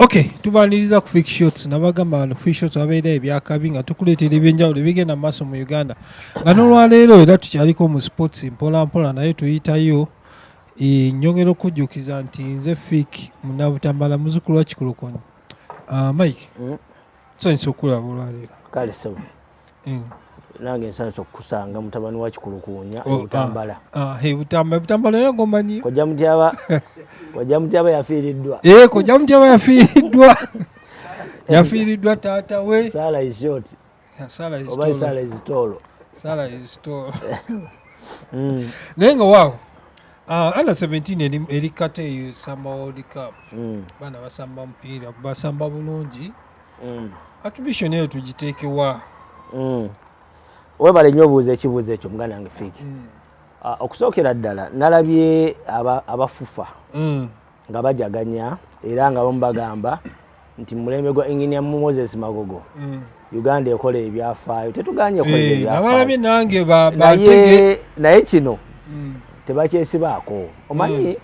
Okay, tubaniriza ku Fik Shots. Nabagamba wano Fik Shots wabeera ebyakabi nga tukuleetera ebyenjawulo ebigenda mu maaso mu Uganda. Nga n'olwaleero era tukyaliko mu sports mpola mpola, naye tuyitayo. Nyongera okujjukiza nti nze Fik Munabutambala, muzzukulu wa Kikulukunyi. Mike, tusanyusa okulaba olwaleero. Kale sebo. Nange nsanyusa okukusanga, mutabani wa Kikulukuunya. Oh, Ebutambala. Ah, ah, Butambala, Butambala era ngomanyi. Kojja Mutyaba, Kojja Mutyaba yafiiriddwa. Eh, Kojja Mutyaba yafiiriddwa. Yafiiriddwa taata we. Sala is short. Sala is oba tall. Sala is tall. Sala is tall. Naye nga waawo under 17 eri kate eyo esamba World Cup. Baana basamba mupiira, basamba bulungi. Attribution eyo tugiteekewa? Webale nnyo obuuza ekibuuzo ekyo, muganda wange Fiiki. Ah, okusookera ddala nalabye abafufa nga bajaganya era nga bamu bagamba nti mu mulembe gwa Engineer Moses Magogo Uganda ekola ebyafaayo. Tetuganye ekola nabalabye ebyafaayo. Nange bantege. Naye kino tebakyesibaako. Omanyi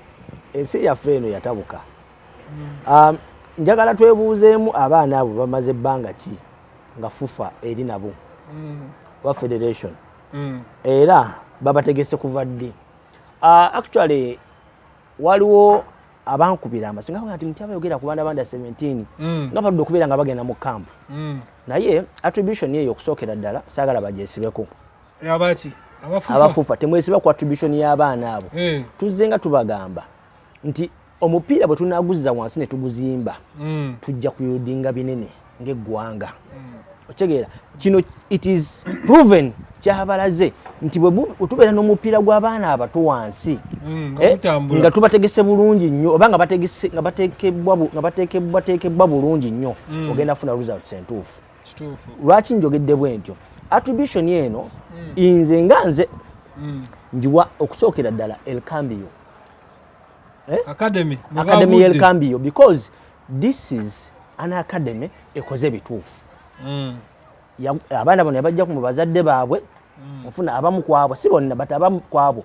ensi yaffe eno yatabuka. Njagala twebuuzeemu, abaana abo bamaze ebbanga ki nga FUFA eri nabo oba federation? Era babategese kuva ddi? Actually waliwo abankubira amasimu nga nti Mutyaba yogera ku baana ba under 17 nga baludde okubeera nga bagenda mu camp. Naye attribution eyo okusookera ddala saagala bagyesibeko. Abaki, abafufa? Abafufa, temwesiba ku attribution y'abaana abo. Tuzze nga tubagamba nti omupiira bwe tunaguzza wansi ne tuguzimba, tujja kuyieldinga binene ng'eggwanga. Okitegeera, kino it is proven, kyabalaze nti bwe tubeera n'omupiira gw'abaana abato wansi nga gutambula. Nga tubategese bulungi nnyo oba nga bategese nga bateekebwa bulungi nnyo, ogenda kufuna results entuufu. Lwaki njogedde bwe ntyo? Attribution eno nze nga nze njiwa okusookera ddala El Cambio. Eh? Academy mwe Academy y'El bavudde. Cambio, because this is an academy ekoze ebituufu. Abaana bano yabajja mu bazadde baabwe. Nfuna abamu kwabo, si bonna, but abamu kwabo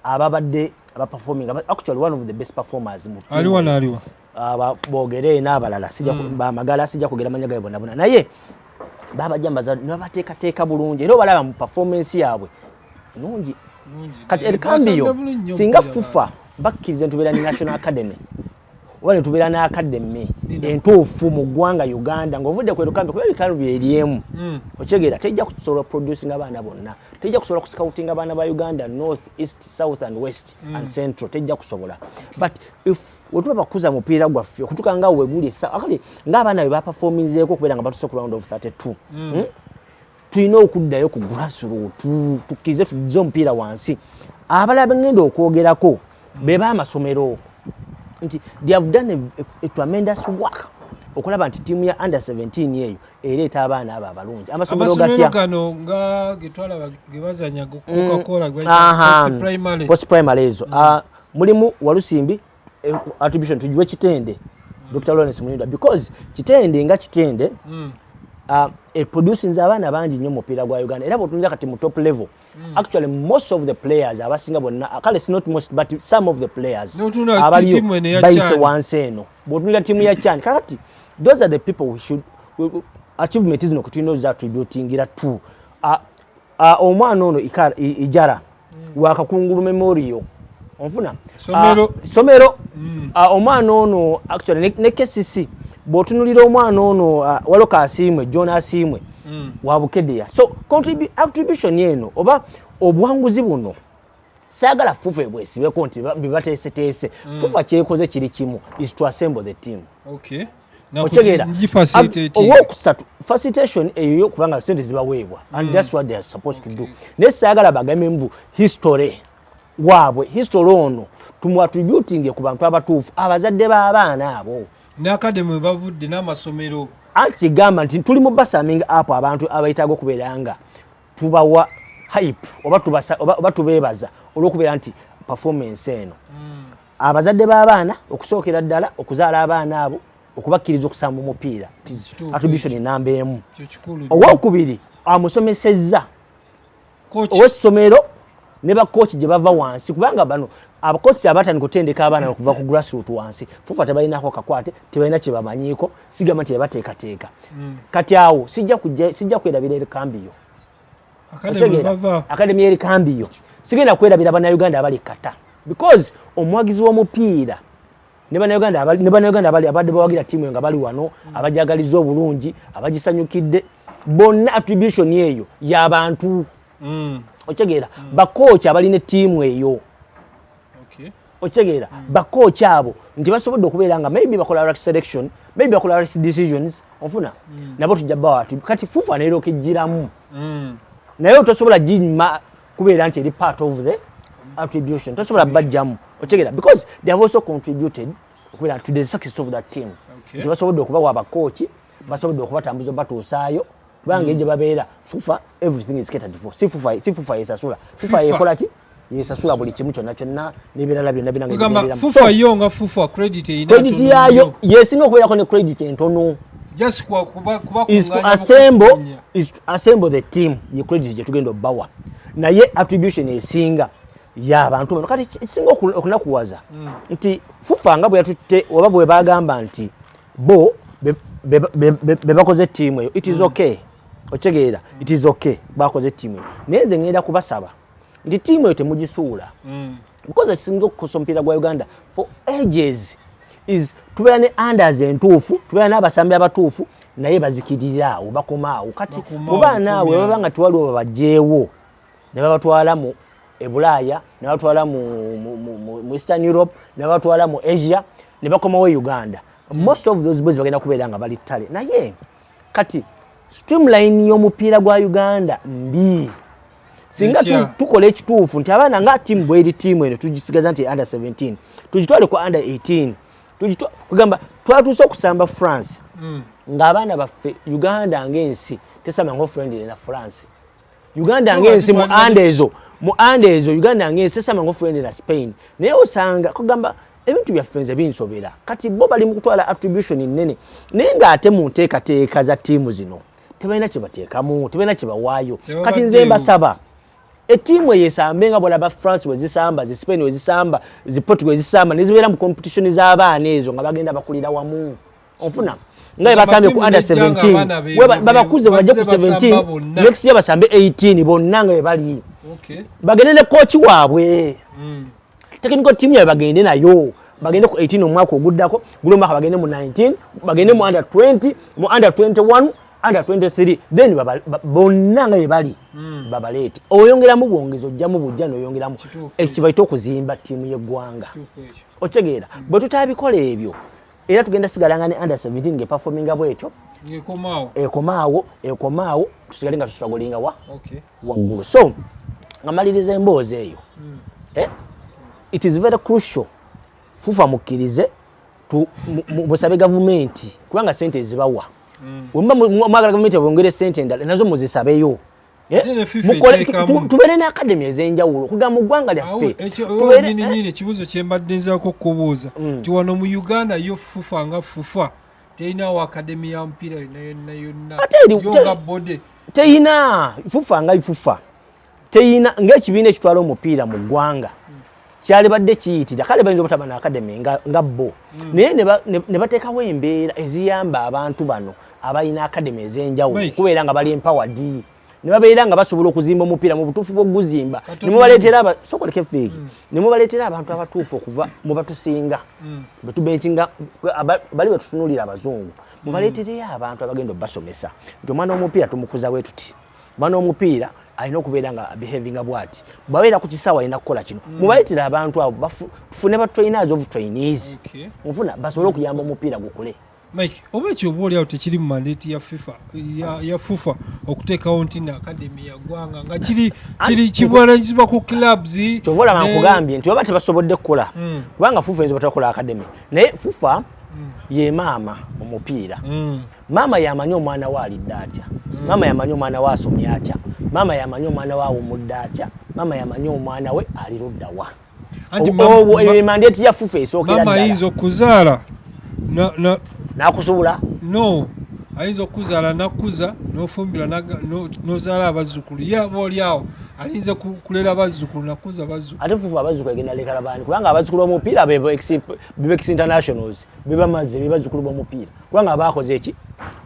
ababadde abaperforming, actually one of the best performers mu team. Aliwa n'aliwa? Aba boogere n'abalala, sijja bamagala, sijja kugera manya gaabwe bonna bonna, naye babajja mu bazadde ne babateekateeka bulungi era obalaba mu performance yaabwe nungi. Kati Naye El Cambio, basambye bulungi nnyo singa omupiira. FUFA bakkiriza netubeera ne national academy oba netubeera ne academy entuufu mu ggwanga Uganda ng'ovudde ku El Cambio, kuba ebikalo byeryemu, okitegeera, tejja kusobola producing abaana bonna, tejja kusobola kuscouting abaana ba Uganda, north, east, south and west and central, tejja kusobola. But if wetuba bakuza mupiira gwaffe okutuuka nga weguli akali ng'abaana be baperforminzeeko okubeera nga batuse ku round of 32, Tulina okuddayo ku grassroot, tukkirize tuzze omupiira wansi. Abalala bengenda okwogerako be b'amasomero nti they have done a tremendous work okulaba nti ttiimu ya under 17 eyo ereeta abaana abo abalungi. Amasomero Amasomero gatya? gano nga getwalaba ge bazanya Coca-Cola, post primary. Post primary ezo. Ah, mulimu Walusimbi, attribution tugiwe Kitende, Dr Lawrence Mulindwa, because Kitende nga Kitende eproducinze abaana bangi nnyo mu mupiira gwa Uganda. Era bwotunulira kati mu top level, actually most of the players abasinga bonna, kale si not most but some of the players N'otunula abaliyo ttiimu eno eya bayise CHAN. wansi eno. Bw'otunulira ttiimu ya CHAN kakati, those are the people we should achievement zino kutulina oziattributingira to. Omwana ono Ijara wakakungulu memorial, onfuna? Somero. Somero. Omwana ono actually ne KCC, bw'otunulira omwana ono, waliwo Asiimwe, John Asiimwe wa Bukedea. So attribution eno oba obuwanguzi buno saagala FUFA ebwesibeko nti bibateeseteese. FUFA kyekoze kiri kimu, is to assemble the team. Otegeera? Owokusatu, facilitation eyo, kubanga sente zibaweebwa and that's what they are supposed to do. Naye saagala bagambe mbu history waabwe, history ono tumuattributing ku bantu abatuufu, abazadde b'abaana abo. Ne academy we bavudde n'amasomero. Anti gamba nti tuli mu basumming up abantu abayitaaga okubeera nga tubawa hype oba oba tubeebaza olw'okubeera nti performance eno, abazadde b'abaana okusookera ddala okuzaala abaana abo, okubakkiriza okusamba omupiira, Kituufu. attribution enamba emu. Kyo kikulu. Owokubiri amusomesezza, Coach. owessomero ne bakochi gye bava wansi, kubanga bano Abakozi abatandika okutendeka abaana okuva ku grassroot wansi, FUFA tebalinako kakwate, tebalina kyebamanyiiko, sigamba nti yabateekateeka. Kati awo sijja kwerabira erikambiyo. Academy y'erikambiyo sigenda kwerabira Bannayuganda abali kata, because omuwagizi w'omupiira ne Bannayuganda abali abadde bawagira ttiimu nga bali wano, abajagaliza obulungi, abagisanyukidde bonna, attribution eyo y'abantu. Okitegeera? Bakooki abalina ettiimu eyo, okitegeera? Bakooki abo nti basobodde okubeera nga maybe bakola right selection, maybe bakola right decisions, onfuna? Nabo tujja bawa. Kati FUFA neerooka ejjiramu, naye tosobola gima kubeera nti eri part of the attribution, tosobola bajjamu, okitegeera? Because they have also contributed okubeera to the success of that team, nti basobodde okubawa abakooki, basobodde okubatambuza, batuusaayo, kubanga gye babeera FUFA everything is catered for. Si FUFA, si FUFA yesasula, FUFA yekola ki? Yesasula buli kimu kyonna kyonna n'ebirala byonna byonna. FUFA yo nga FUFA credit erina credit yayo yesinga okubeerako ne credit entono. Just kuba is to assemble, is to assemble the team, ye credit gye tugenda obbawa, naye attribution esinga y'abantu bano. Kati ekisinga okunakuwaza nti FUFA nga bwe yatutte oba bwe bagamba nti bo be bakoze ttiimu eyo, it is okay, okitegeera? It is okay, bakoze ttiimu eyo, naye nze ngenda kubasaba nti ttiimu eyo temugisuula, because ekisinga okukosa omupiira gwa Uganda for ages is tubeera ne unders entuufu, tubeera n'abasambi abatuufu, naye bazikirira awo, bakomaawo. Kati mu baana awo baba nga tewaliwo babagyewo ne babatwala mu ebulaaya, ne babatwala mu Eastern Europe, ne babatwala mu Asia, ne bakomawo e Uganda, most of those boys bagenda kubeera nga bali ttale. Naye kati streamline y'omupiira gwa Uganda mbi. Singa tukola ekituufu nti abaana nga tiimu bweri, tiimu eno tugisigaza nti under 17, tugitwale ku under 18, kugamba twatuuse okusamba France, ng'abaana baffe, Uganda ng'ensi tesamba nga friendly na France. Uganda ng'ensi mu under ezo, mu under ezo, Uganda ng'ensi tesamba nga friendly na Spain, naye osanga kugamba ebintu byaffe nze binsobera. Kati bo bali mu kutwala attribution nnene, naye ng'ate mu nteekateeka za ttiimu zino tebalina kye bateekamu, tebalina kye bawaayo. Kati nze mbasaba ettiimu eyo esambe nga bwolaba France wezisamba, zi Spain wezisamba, zi Portugal wezisamba, nezibeera mu competition z'abaana ezo nga bagenda bakulira wamu, onfuna? Nga basambye ku under 17, babakuze bajje ku 17, next year basambe 18, bonna nga bebali, bagende ne coach waabwe, technical team yaabwe bagende nayo, bagende ku 18 omwaka oguddako, guli omwaka bagende mu 19, bagende mu under 20, mu under 21, under 23, then bonna nga bebali babaleete. Oyongeramu bwongezi, ojjamu bujja noyongeramu, ekyo kibaite okuzimba ttiimu y'eggwanga, okitegeera? Bwe tutabikola ebyo, era tugenda sigalanga ne under 17 ng'eperforminga bwetyo, ekomaawo, ekomaawo, tusigale nga tustrugglinga wa waggulu. So nga maliriza emboozi eyo, eh? It is very crucial FUFA mukkirize musabe gavumenti, kubanga sente ezibawa, wemuba mwagala gavumenti bongere sente endala nazo muzisabeyo. Eh? Tubeere ne academy ez'enjawulo kugamba mu ggwanga lyaffe. Nyini ekibuuzo kyembadde nzaako okubuuza ti wano mu Uganda yo FUFA nga FUFA terinawo academy ya mupiira yonna yonna yonna? Yo nga body. Teyina. FUFA nga FUFA teyina ng'ekibiina ekitwala omupiira mu ggwanga kyalibadde kiyitira. Kale bayinza obutaba na academy nga bo, naye ne bateekawo embeera eziyamba abantu bano abalina academy ez'enjawulo kubeera nga bali empowered, ne babeera nga basobola okuzimba omupiira mu butuufu bw'okuguzimba, ne mubaleetera sokoleka efeeki, ne mubaleetera abantu abatuufu okuva mu batusinga betubenkinga bali betutunuulira abazungu, mubaleetereyo abantu abagenda obasomesa nti omwana w'omupiira tumukuza bwe tuti, omwana w'omupiira alina okubeera nga behavinga bwati, bwabeera ku kisaawe alina kukola kino. Mubaleetera abantu abo, tufune ba trainers of trainees, nfuna basobole okuyamba omupiira gukule. Mike, oba ekyo oba oliawo tekiri mu mandate ya FIFA, ya FUFA okuteekawo nti na academy ya ggwanga nga kiri kibwalanyirizibwa ku clubs. Kyova olaba nkugambye nti baba tebasobodde kukola, kubanga FUFA eyinza batakola academy, naye FUFA ye maama mu mupiira. Maama yamanyi omwana we alidde atya, maama yamanyi omwana we asomye atya, maama yamanyi omwana we awumudde atya, maama yamanyi omwana we ali luddawa. Obwo eyo mandate ya FUFA esookera ddala. Ayinza okuzaala Nakusuula. No, ayinza okuzaala nakuza nofumbirwa nozaala abazzukulu, ye aba oli awo. Alinze kulera bazzukulu nakuza bazzukulu. Ate FUFA abazzukulu egenda lekala baani? Kubanga abazzukulu b'omupiira bebo ex internationals, bebamaze, bebazzukulu b'omupiira, kubanga abakoze eki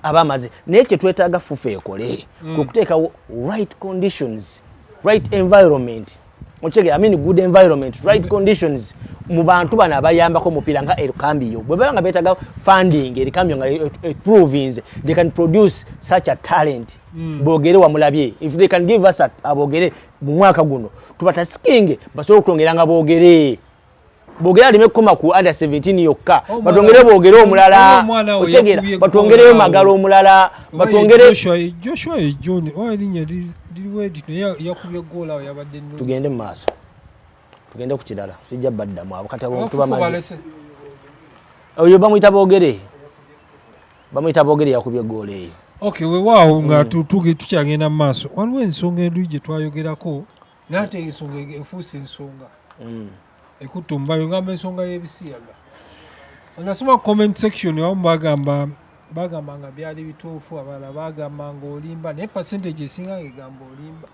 abamaze. Naye kyetwetaaga FUFA ekole kwe kuteekawo right conditions, right environment, okitegeera? I mean, good environment, right conditions mu bantu bano abayambako omupiira nga Erukambio. Bwe baba nga beetaaga funding, Erukambio nga province they can produce such a talent. Boogere wamulabye, if they can give us aboogere mu mwaka guno, tubatasikinge basobole okutwongera nga boogere, boogere aleme kukoma ku under 17 yokka. Oh, batwongere boogere omulala. Omwana we otegeera? yakubye Batwongereyo goal Magala awo. omulala. Oba ye Batwongere Joshua ye John, oba erinnya liriwo edi, naye yakubye goal awo, yabadde nnungi. Tugende mu maaso, tugende ku kirala. Sijja baddamu abo kati abo. Abafufu Tubamaze. Balese. Oyo bamuyita Boogere, bamuyita Boogere, yakubye goolo eyo. Okay, weewaawo nga tukyagenda mu maaso, waliwo ensonga enduyi gye twayogerako, naye ate ensonga efuuse ensonga ekutta omubayo, ngamba ensonga y'ebisiyaga. Nasoma comment section, abamu bagamba nga byali bituufu, abalala bagamba nga olimba, naye percentage esinga nga egamba olimba.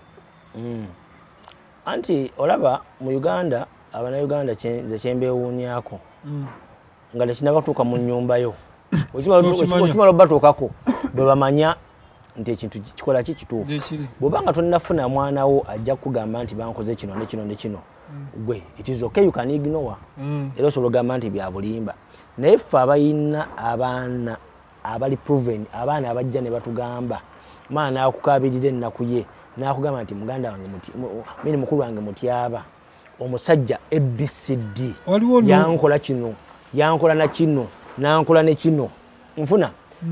Anti olaba mu Uganda, Abanauganda nze kyembeewuunyako nga tekinaba kutuuka mu nnyumba yo. Tokimanya. Okimala obatuukako bwe bamanya nti ekintu kikola ki kituufu. Gyekiri. Bw'oba nga tonnafuna mwana wo ajja kukugamba nti bankoze kino ne kino ne kino, gwe it is okay, you can ignore. Era osobola ogamba nti bya bulimba, naye ffe abayina abaana abali proven, abaana abajja ne batugamba, mwana nakukabirira ennaku ye nakugamba nti muganda wange mini mukulu wange mutyaba omusajja ABCD Waliwo yankola kino, yankola na kino, nankola ne kino, nfuna.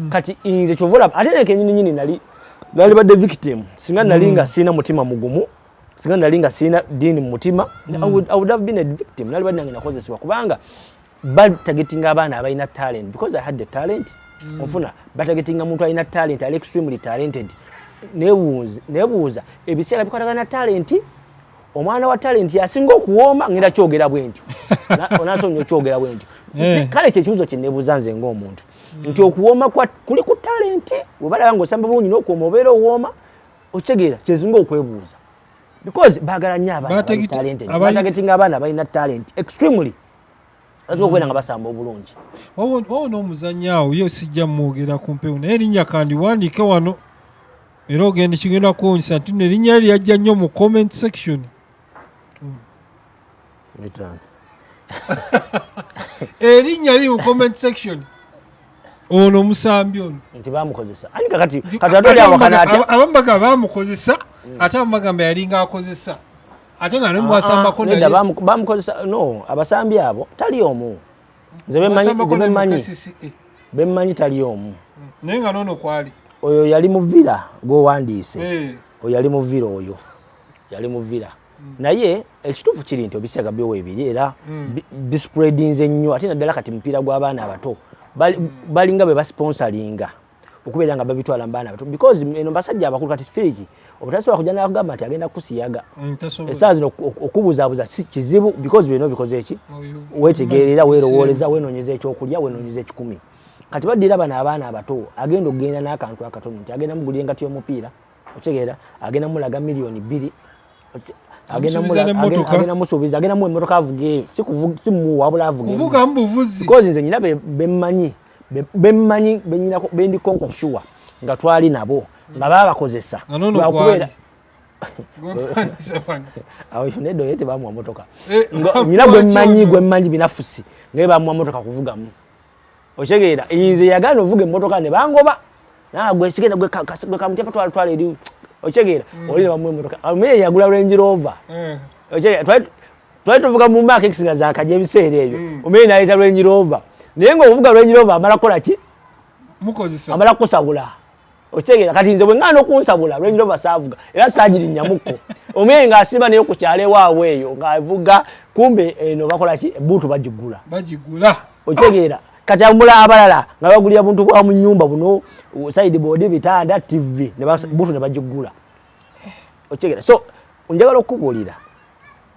Kati nze kyova olaba ate nekenyini nyini nali nalibadde victim singa nali nga sirina mutima mugumu, singa nali nga sirina ddiini mu mutima, I would have been a victim. Nalibadde nange nakozesebwa, kubanga batargetinga abaana abalina talent. Because I had the talent, onfuna? Batargetinga muntu alina talent, ali extremely talented. Nebuuza, ebiseera bikwatagana na talent? Omwana wa talent yasinga okuwooma? Ngenda kyogera bwe ntyo. Onansonyiwa okyogera bwe ntyo. Kale kyekibuzo kyenebuuza nze ng'omuntu nti okuwooma kuli ku talent? Webalaba ngaosamba bulungi n'okuwooma obeera owooma, okitegeera? Kyezinga okwebuuza, because baagala nnyo abaana abali talented. Batargetinga abaana abalina talent extremely, basobola okubeera nga basamba obulungi. Wawo n'omuzannyo awo, ye sijja mwogera ku mpewo, naye erinnya kandiwandiike wano, era ogenda kigenda kuwunyisa nti nerinnya lye yajja nnyo mu comment section. Return. Erinnya liri mu comment section, ono omusambi ono. Nti bamukozesa ani kakati? Kati ate oli awakana atya? Abamu bagamba bamukozesa, ate abamu bagamba yalinga akozesa, ate nga nemwasambako. Nedda, bamukozesa no abasambi abo tali omu. Nze Mwasambako nze naye mu bemmanyi KCCA. Bemmanyi tali omu. Naye nga noono kwali. Oyo yali mu Villa gwowandiise. Oyo yali mu Villa, oyo yali mu Villa. Naye ekituufu kiri nti ebisiyaga byo weebiri era bispreadinze nnyo, ate naddala kati mupiira gw'abaana abato. Balinga bwe basponsoringa okubeera nga babitwala mu baana abato, because eno basajja abakulu kati fiiki obutasobola kujja nakugamba nti agenda kusiyaga. Tasobola. Essaawa zino okubuzaabuza si kizibu, because byonna obikoze eki wetegeerera, weerowooleza, weenoonyeza ekyokulya, weenoonyeza ekikumi. Kati baddira bano abaana abato, agenda okugenda n'akantu akatono nti agenda mugulira engati y'omupiira, okitegeera? Agenda mulaga 2 miliyoni, Amusuubiza n'emmotoka. Agenda musuubiza, agenda muwa emmotoka avuge, si muwa wabula avuge. Kuvuga mu buvuzi. Because nze nyina bemmanyi benyinako bendiko sure nga twali nabo nga babakozesa. Nga noono Lwakubeera kwali. Gwempanise wano. Awo nedda, oyo tebamuwa motoka. Bamuwa Nyina gwemmanyi ki? Gwemmanyi binafusi ngaye bamuwa motoka kuvugamu, okitegeera? Nze yagaana ovuga emmotoka ne bangoba. Naa gwe sigenda, gwe gwe kamutyapa twala twala eri, okitegeera? Oli ne bamuwa emmotoka, omuye yagula Range Rover. Okitegeera? Twali tuvuga mu Mark X nga zakaja ebiseera ebyo. Omuye n'aleeta Range Rover, naye ng'ovuga Range Rover amala kukola ki? Mukozesa. Amala kukusabula, okitegeera? Kati nze bwe ŋŋaana okunsabula, Range Rover saavuga era saagirinnyamukko. Omuye ng'asiba naye ku kyalo ewaabwe eyo ng'avuga, kumbe eno bakola ki? Ebbuutu bagigula. Bagigula. Okitegeera? Kati amula abalala nga bagulira buntu bwa mu nnyumba buno, sideboard, bitanda, TV, ne buutu ne bagigula, okitegeera? So njagala okukubuulira,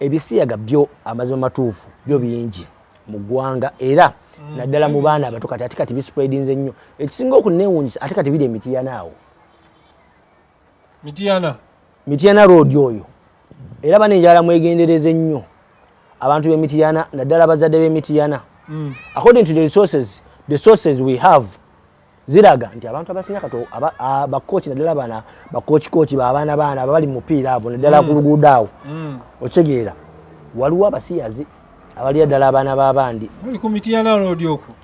ebisiyaga byo amazima matuufu byo bingi mu ggwanga, era naddala mu baana abato. Kati ate kati bispreadinze nnyo. Ekisinga okunneewuunyisa, ate kati biri emitiyana awo. Mitiyana. Mitiyana Road oyo. Era banenjala mwegendereze nnyo abantu b'emitiyana, naddala abazadde b'emitiyana. According to the resources, the sources we have ziraga nti abantu abasinga kati bakochi, naddala bana bakochi kochi babaana baana abali mu mupiira abo, naddala ku luguudo awo, okitegeera, waliwo abasiyazi abali ddala abaana b'abandi. Bali ku Mityana Road okwo.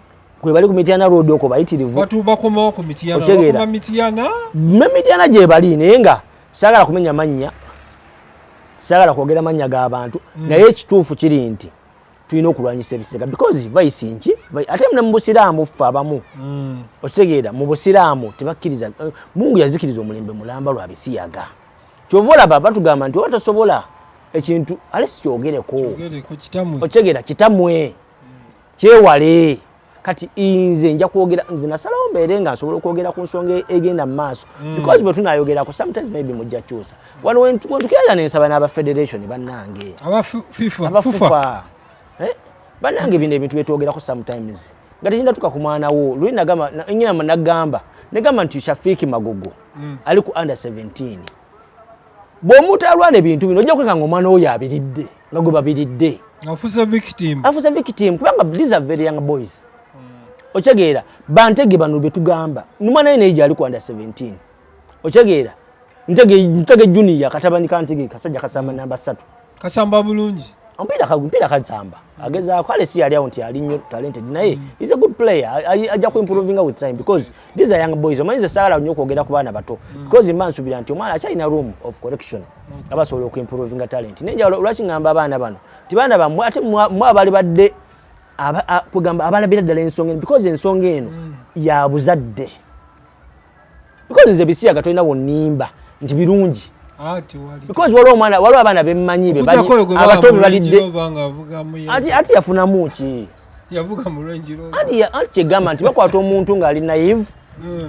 Kwe bali ku Mityana Road okwo, bayitirivu. Batu bakomawo ku Mityana. Okitegeera. Bakoma Mityana. Ne Mityana gye bali, naye nga saagala kumenya mannya, saagala kwogera mannya g'abantu, naye ekituufu kiri nti tulina okulwanyisa ebisiyaga because vice nki ate ne mu busiraamu ffe abamu, okitegeera, mu busiraamu tebakkiriza, Mungu yazikiriza omulembe mulamba lwa bisiyaga. Kyova olaba batugamba nti oba tosobola ekintu, ale sikyogereko. Kyogereko, kitamwe. Okitegeera, kitamwe, kyewale. Kati nze nja kwogera, nze nasalawo mbeere nga nsobola okwogera ku nsonga egenda mu maaso, because bwe tunayogerako sometimes maybe mujja kyusa. Wano wentukirira nensaba n'aba federation bannange, aba FIFA. Aba FUFA. FUFA. Eh? Bannange, bino ebintu byetwogerako sometimes nga tekindatuka ku mwana wo. Luli nagamba nyina nagamba negamba nti Shafiiki Magogo ali ku under 17. Bw'omuntu alwana ebintu bino, ojja kweka nga omwana wo yabiridde, nga gwe babiridde. Afuuse victim. Afuuse victim, kubanga these are very young boys. Okitegeera, bantege bano betugamba nomwana ye naye gyali ku under 17. Okitegeera, Ntege Junior, katabani kantege, kasajja kasamba namba 3. Kasamba bulungi. Omupiira kasamba, agezaako. Ale si yali awo nti ali nnyo talented, naye is a good player. Ajja ku improvinga with time because these are young boys. Omanyi nze saagala nnyo okwogera ku baana bato because mba nsuubira nti omwana akyalina room of correction, aba asobola okuimprovinga talent. Naye njawulo lwaki ŋŋamba abaana bano ti baana bammwe, ate mmwe abali badde kugamba abalabira ddala ensonga eno, because ensonga eno ya buzadde, because nze bisiyaga tolina wonnimba nti birungi. Ah, tewali. Because waliwo omwana, waliwo abaana bemmanyi be Okujjako oyo gwe baba abato mu be Range balidde. Rover ng'avuga mu Anti yafunamu ki? Yavuga mu Range Rover. Anti kyegamba nti bakwata omuntu ng'ali naive,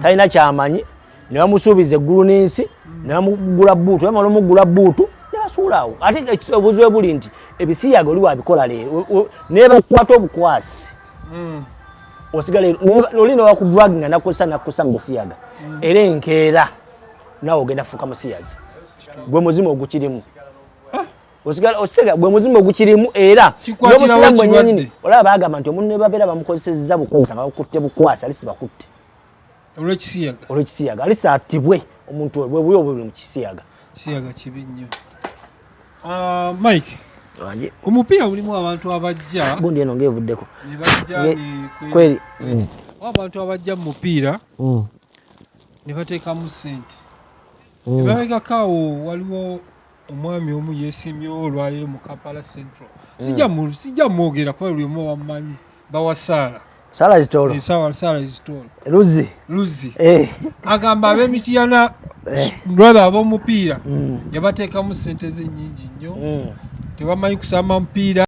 talina kyamanyi, ne bamusuubiza eggulu n'ensi, ne bamugula buutu, bamala omugula buutu ne basuula awo. Ate obuzibu buli nti ebisiyaga oli wabikola leero ne bakwata obukwasi, osigala oli newakudrug nga nakusa nakusa mu bisiyaga, era enkeera nawe ogenda fuuka musiyazi. Gwe muzimu ogukirimu, osigala osiga gwe muzimu ogukirimu era Kikwatirawo n'obusiraamu bwennyini. ekirwadde. Olaba bagamba nti omuntu ne babeera bamukozesezza bukozesa nga bakutte bukwasi, alisi bakutte olw'ekisiyaga. Olw'ekisiyaga, alisi attibwe omuntu oyo, bwe buyo obuli mu kisiyaga. Kisiyaga kibi nnyo. Ah, Mike, omupiira mulimu abantu abajja Gundi eno ng'evuddeko. Ne bajja Kweri. Abantu abajja mu mupiira ne bateekamu ssente. Emabegako awo waliwo omwami omu yeesimbyewo olwaleero mu Kampala Central. Sijja mwogera kuba buli omu bamumanyi, bawa Saala. Sala zitolo. Saala Zitolo. Luzi. Luzi. Agamba ab'emitiyana, brother, ab'omupiira yabateekamu ssente ze nnyingi nnyo, tebamanyi kusamba mupiira.